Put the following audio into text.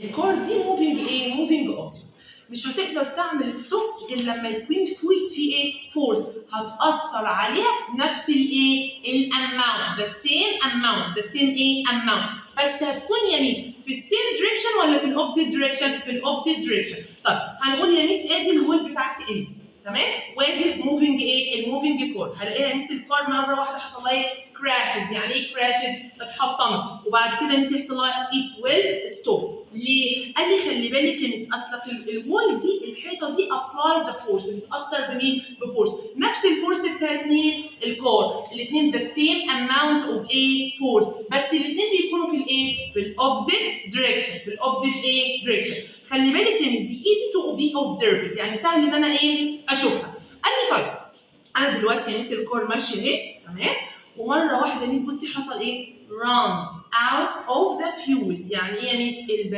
ال car دي moving ايه؟ moving object، مش هتقدر تعمل stop غير لما يكون في ايه؟ force هتاثر عليها نفس الايه؟ ال amount، the same amount، the same ايه؟ amount، بس هتكون يا ميس في ال same direction ولا في ال opposite direction؟ في ال opposite direction. طب هنقول يا ميس ادي ال wall بتاعتي ايه؟ تمام؟ وادي ال moving ايه؟ ال moving car. هلاقيها يا ميس ال car مرة واحدة حصل لها ايه؟ crashes. يعني ايه crashes؟ اتحطمت. وبعد كده ميس يحصل لها it will stop. ليه؟ قال لي خلي بالك يا ميس، اصل في ال wall دي، الحيطة دي apply the force، بتتاثر بمين؟ ب force، نفس ال force بتاعت مين؟ ال car. الاثنين the same amount of ايه؟ force، بس الاثنين بيكونوا في الايه؟ في ال opposite direction. في ال opposite ايه؟ direction. خلي بالك يا ميس، دي easy to be observed، يعني سهل ان انا ايه؟ اشوفها. قال لي طيب، انا دلوقتي يا ميس ال car ماشية اهي، تمام؟ ومرة واحدة ميس بصي حصل ايه؟ runs out of the fuel. يعني ايه يا ميس؟ البنزين.